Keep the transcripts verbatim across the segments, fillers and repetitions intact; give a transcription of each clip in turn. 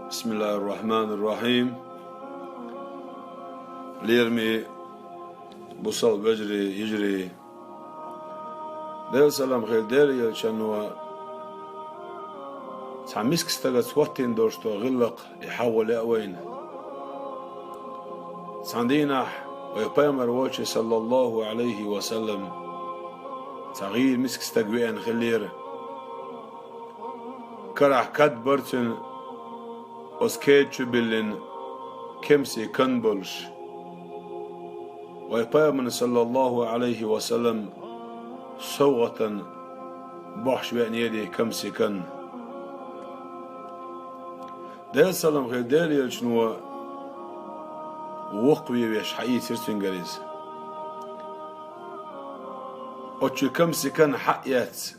بسم الله الرحمن الرحيم. Лераме бусалба вежарий, йижарий. Делан салам хилда Делан элчано цхьа миска стагаца хӀоттийна долуш долу гӀиллакх и хьахо лаьа вайна. Цхьана дийнахь вай пайхамар волчу, саллаллаху Ӏалайхи ва саллам, цхьа гӀийла миска стаг веана хиллера. Карахь кад бара цуьнан, оцу кеда чу биллина кемсийн кан болуш. Вай пайхамарна, саллаллаху Ӏалайхи ва саллам, совгӀатана бохьуш веанера и кемсийн кан. Делан салам хилла Делан элчано воккхаве веш хьаийцира цуьнгара иза. Оцу кемсийн кан хьа а эцна,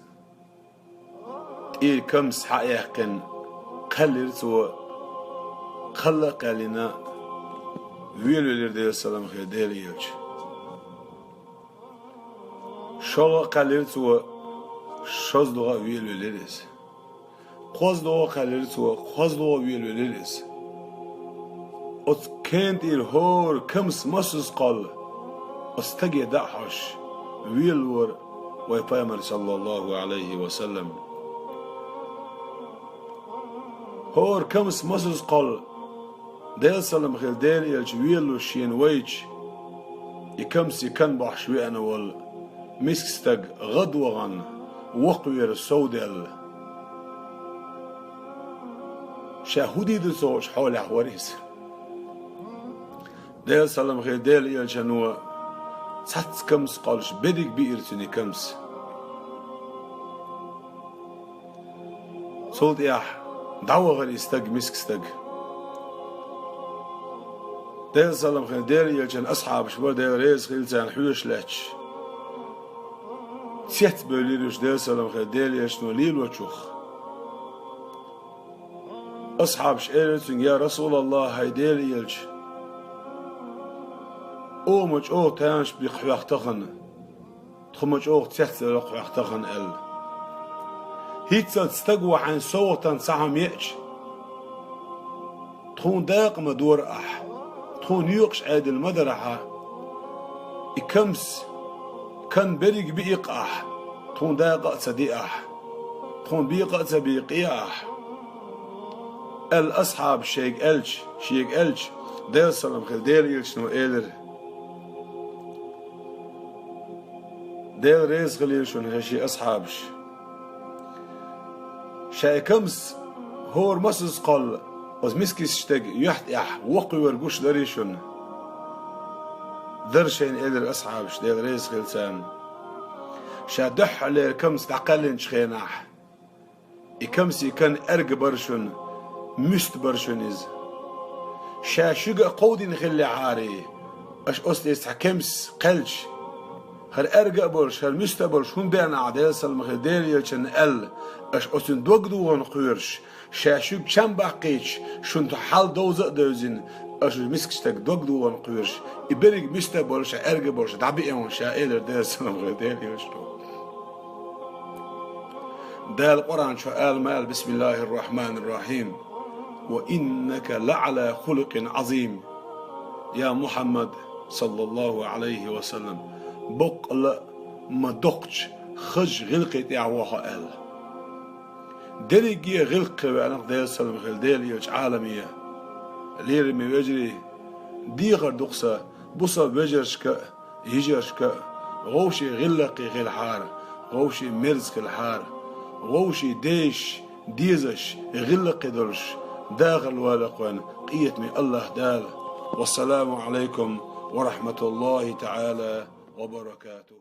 тӀера кемс хьа а яьккхина, кхаьллира цо, кхалла а кхаьллина, велавелира Делан салам хилла Делан элча. ШолгӀа а кхаьллира цо, шозлагӀа а велавелира иза. КхозлагӀа а кхаьллира цо, кхозлагӀа а велавелира иза. Оцу кена тӀера хӀора кемс масаза кхолла, оцу стаге дӀа а хьоьжуш, велавора вай пайхамар, саллаллаху Ӏалайхи ва саллам. ХӀора кемс масаза кхолла, Делан салам хилла Делан элча велалуш шена вайча, и кемсийн кан бохьуш веана волу миска стаг гӀадвахана, воккхавер совдаьлла. Ша хӀун дийр ду ца хууш хьолехь вара иза. Делан салам хилла Делан элчано цхьацца кемс кхоллуш берриг биира цуьнан и кемс. Цул тӀаьхьа дӀавахара и стаг, миска стаг. Делан салам хилла Делан элчан асхьабаш бара, Дела реза хилла царна, хьоьжуш лаьтташ. Цецбевллера уьш Делан салам хилла Делан элчано лелочух. Асхьабаш элира цуьнга: «Я Расулаллах, хӀай Делан элча, оха ма чӀогӀа тамаш бу-кх хьох тахана, тхо ма чӀогӀа цецвелла-кх хьох тахана», — аьлла. «ХӀинццалц стаг ву хьайна совгӀатана цхьа хӀума еача, тхуна дакъа ма дора ахь, тхуна юкъаш Ӏедина ма дара ахь. И кемс, кан берриг биий-кх ахь, тхуна дакъа а ца ди ахь, тхуна бекъа а ца бекъий ахь», — аьлла асхьабаш шайга аьлча, шега аьлча, Делан салам хилла Делан элчано элира: «Дела реза хилийла шуна, хӀай шен асхьабаш. Ша и кемс хӀора масаза кхолла оцу мискачу стеган юьхь тӀехь воккхавер гуш дарий шуна?» «Дара шайна», — элира асхьабаш, Дела реза хилла царна. «Ша дуьххьарлера кемс дӀакхаьллинчу хенахь, и кемсийн кан аьрга бара шуна, муьста бара шуна иза. Ша шуьга а кховдийна хиллехьарий, аша оцу тӀе цхьа кемс кхаьлча, хӀара аьрга а болуш, хӀара муьста а болуш хӀунда беана ахь, Делан салам хилла Делан элчанна?» — аьлла, аша оцуьнан дог духана кхоьруш, ша шуьга чам баккхийча, шуна тхо хьал довза а девзина, аша мискачу стеган дог духана кхоьруш, и берриг муьста а болуш, аьрга а болуш дӀабеана ша, элира Делан салам хилла Делан элчано. Дала Къуръан чохь ала ма аьлла: «Бисмиллахир-рахманир-рахим. Ва иннака лаӀала хулукъин Ӏазим». Я Мухьаммад, саллаллаху Ӏалайхи ва саллам, боккъала а ма доккхачу хазачу гӀиллакхе тӀехь ву хьо аьлла. Дерриге а гӀиллакхе веана-кх Делан салам хилла Делан элча Ӏаламе. Лераме вежарий, дехар ду-кх сан бусалба вежаршка а, йижаршка а, вовшийн гӀиллакхе хилахьара, вовшийн мерза хилахьара, вовшийн дезаш, дезаш, гӀиллакхе долуш дахар лойла-кх вайн къинхетаме АллахӀ Дала. Вассаламу Ӏалайкум ва рахьматуллахӀи таӀала ва баракатухӀ.